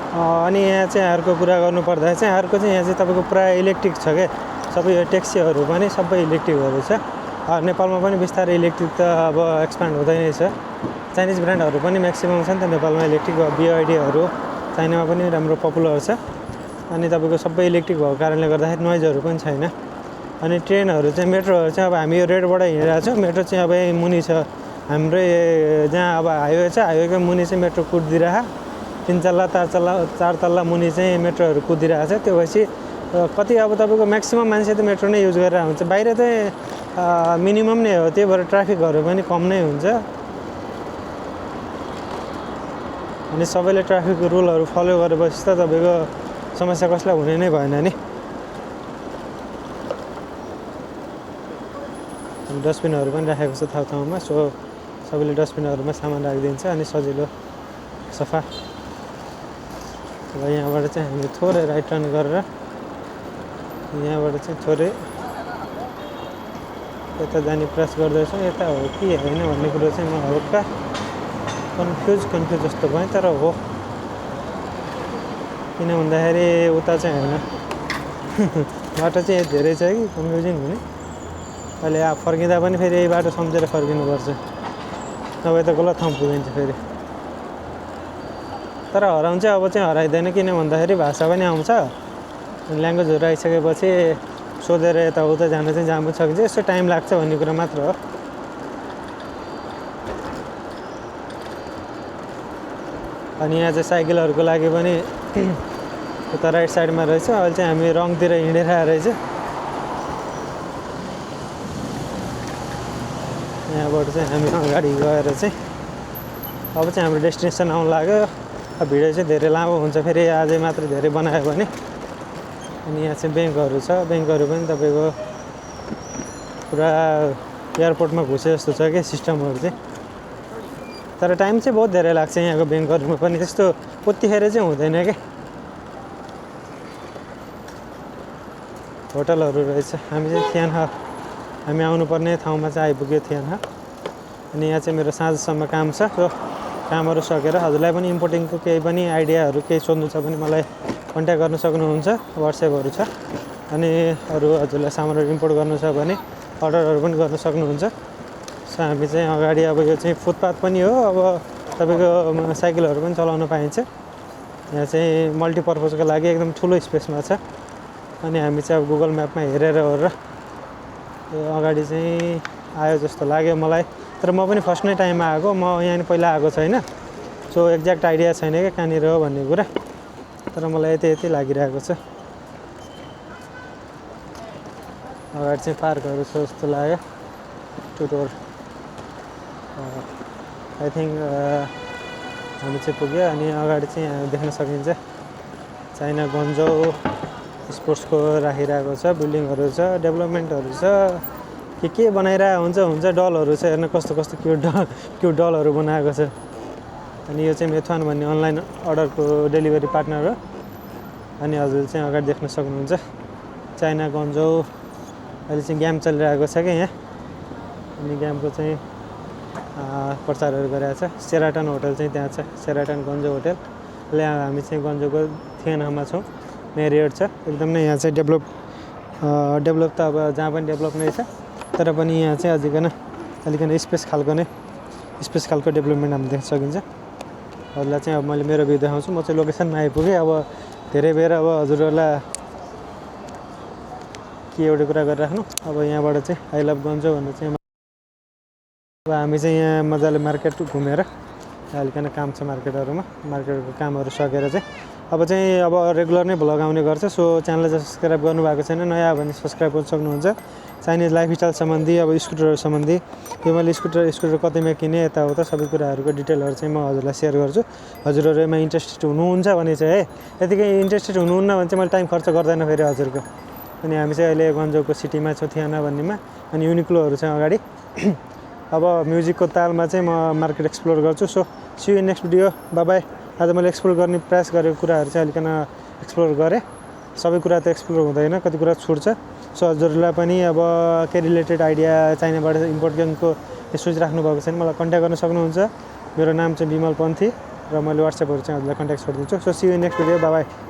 अनि यहाँ चाहिँ यहाँहरूको कुरा गर्नुपर्दा चाहिँ यहाँहरूको चाहिँ यहाँ चाहिँ तपाईँको प्रायः इलेक्ट्रिक छ क्या सबै यो ट्याक्सीहरू पनि सबै इलेक्ट्रिकहरू छ नेपालमा पनि बिस्तारै इलेक्ट्रिक त अब एक्सपान्ड हुँदै नै छ चाइनिज ब्रान्डहरू पनि म्याक्सिमम् छ नि त नेपालमा इलेक्ट्रिक BYD चाइनामा पनि राम्रो पपुलर छ अनि तपाईँको सबै इलेक्ट्रिक भएको कारणले गर्दाखेरि नोइजहरू पनि छैन अनि ट्रेनहरू चाहिँ मेट्रोहरू चाहिँ अब हामी यो रेडबाट हिँडिरहेको छौँ मेट्रो चाहिँ अब यही मुनि छ हाम्रै जहाँ अब हाइवे छ हाइवेकै मुनि चाहिँ मेट्रो कुदिरहेको 3 तल्ला 4 तल्ला मुनि चाहिँ मेट्रोहरू कुदिरहेको छ त्यो भएपछि कति अब तपाईँको म्याक्सिमम् मान्छे त मेट्रो नै युज गरेर हुन्छ बाहिर चाहिँ मिनिमम नै हो त्यही भएर ट्राफिकहरू पनि कम नै हुन्छ अनि सबैले ट्राफिक रुलहरू फलो गरेपछि त तपाईँको समस्या कसलाई हुने नै भएन नि डस्टबिनहरू पनि राखेको छ ठाउँमा सो सबैले डस्टबिनहरूमा सामान राखिदिन्छ अनि सजिलो सफा र यहाँबाट चाहिँ हामी थोरै राइट टर्न गरेर यहाँबाट चाहिँ थोरै यता जाने प्रयास गर्दैछौँ यता हो कि होइन भन्ने कुरो चाहिँ म हल्का कन्फ्युज जस्तो भएँ तर हो किन भन्दाखेरि उता चाहिँ होइन बाटो चाहिँ धेरै छ कि कन्फ्युजिङ हुने अहिले फर्किँदा पनि फेरि यही बाटो सम्झेर फर्किनुपर्छ नभए त गलत ठाउँ पुगिन्छ फेरि तर हराउनु चाहिँ अब चाहिँ हराइँदैन किन भन्दाखेरि भाषा पनि आउँछ ल्याङ्ग्वेजहरू आइसकेपछि सोधेर यताउता जान चाहिँ जानु सकिन्छ यसो टाइम लाग्छ भन्ने कुरा मात्र हो अनि यहाँ चाहिँ साइकलहरूको लागि पनि उता राइट साइडमा रहेछ अहिले चाहिँ हामी रङतिर हिँडिरहेको रहेछ यहाँबाट चाहिँ हामी अगाडि गएर चाहिँ अब चाहिँ हाम्रो डेस्टिनेसन आउनु लाग्यो भिडियो चाहिँ धेरै लामो हुन्छ फेरि आजै मात्र धेरै बनायो भने अनि यहाँ चाहिँ ब्याङ्कहरू छ ब्याङ्कहरू पनि तपाईँको पुरा एयरपोर्टमा घुसे जस्तो छ क्या सिस्टमहरू चाहिँ तर टाइम चाहिँ बहुत धेरै लाग्छ यहाँको ब्याङ्कहरूमा पनि त्यस्तो उतिखेर चाहिँ हुँदैन क्या होटलहरू रहेछ हामी चाहिँ थिएन हामी आउनुपर्ने ठाउँमा चाहिँ आइपुग्यो थिएन अनि यहाँ चाहिँ मेरो साँझसम्म काम छ सो कामहरू सकेर हजुरलाई पनि इम्पोर्टिङको केही पनि आइडियाहरू केही सोध्नु छ भने मलाई कन्ट्याक्ट गर्न सक्नुहुन्छ WhatsAppहरू छ अनि अरू हजुरलाई सामानहरू इम्पोर्ट गर्नु छ भने अर्डरहरू पनि गर्न सक्नुहुन्छ सो हामी चाहिँ अगाडि अब यो चाहिँ फुटपाथ पनि हो अब तपाईँको साइकलहरू पनि चलाउन पाइन्छ यहाँ चाहिँ मल्टिपर्पजको लागि एकदम ठुलो स्पेसमा छ अनि हामी चाहिँ अब गुगल म्यापमा हेरेर अगाडि चाहिँ आयो जस्तो लाग्यो मलाई तर म पनि फर्स्ट नै टाइममा आएको म यहाँ पहिला आएको छैन सो एक्ज्याक्ट आइडिया छैन क्या कहाँनिर हो भन्ने कुरा तर मलाई यति लागिरहेको छ अगाडि चाहिँ पार्कहरू छ जस्तो लाग्यो टुटोर आई थिङ्क हामी चाहिँ पुग्यो अनि अगाडि चाहिँ देख्न सकिन्छ चाइना गन्जौ स्पोर्ट्सको राखिरहेको छ बिल्डिङहरू छ डेभलपमेन्टहरू छ के बनाइरहेको हुन्छ डलहरू छ हेर्न कस्तो क्युट डलहरू बनाएको छ अनि यो चाहिँ मेथवान भन्ने अनलाइन अर्डरको डेलिभरी पार्टनर हो अनि हजुर चाहिँ अगाडि देख्न सक्नुहुन्छ चाइना गन्जौ अहिले चाहिँ गेम चलिरहेको छ क्या यहाँ अनि गेमको चाहिँ प्रचारहरू गरिरहेको छ सेराटन होटल चाहिँ त्यहाँ छ सेराटन गन्जौ होटल हामी चाहिँ गन्जौको थिएनमा छौँ मेरियट छ एकदम नै यहाँ चाहिँ डेभलप त अब जहाँ पनि डेभलप नै छ तर पनि यहाँ चाहिँ अलिकन स्पेस खालको डेभलपमेन्ट हामी देख्न सकिन्छ हजुरलाई चाहिँ अब मैले मेरो भ्यू देखाउँछु म चाहिँ लोकेसनमा आइपुगेँ अब धेरै बेर अब हजुरहरूलाई के एउटा कुरा गरिराख्नु अब यहाँबाट चाहिँ आई लभ गन्जौ भनेर चाहिँ अब हामी चाहिँ यहाँ मजाले मार्केट घुमेर अलिकन काम छ मार्केटको कामहरू सकेर चाहिँ अब रेगुलर नै भ्लग आउने गर्छ सो च्यानललाई सब्सक्राइब गर्नुभएको छैन नयाँ भने सब्सक्राइब गर्न सक्नुहुन्छ चाइनिज लाइफस्टाइल सम्बन्धी अब स्कुटरहरू सम्बन्धी यो मैले स्कुटर कतिमा किने यताउता सबै कुराहरूको डिटेलहरू चाहिँ म हजुरलाई सेयर गर्छु हजुरहरू यसमा इन्ट्रेस्टेड हुनुहुन्छ भने चाहिँ है यतिकै इन्ट्रेस्टेड हुनुहुन्न भने चाहिँ मैले टाइम खर्च गर्दैन फेरि हजुरको अनि हामी चाहिँ अहिले गन्जौको सिटीमा छौँ थिएन भन्नेमा अनि युनिक्लोहरू चाहिँ अगाडि अब म्युजिकको तालमा चाहिँ म मार्केट एक्सप्लोर गर्छु so see you next video bye आज मैले एक्सप्लोर गर्ने प्रयास गरेको कुराहरू चाहिँ अलिकन एक्सप्लोर गरेँ सबै कुरा त एक्सप्लोर हुँदैन कति कुरा छुट्छ सो हजुरलाई पनि अब के रिलेटेड आइडिया चाइनाबाट इम्पोर्ट गर्नुको सोचिराख्नु भएको छैन मलाई कन्ट्याक्ट गर्न सक्नुहुन्छ मेरो नाम चाहिँ विमल पन्थी र मैले WhatsAppहरू चाहिँ हजुरलाई कन्ट्याक्ट गरिदिन्छु। So see you next video, bye by.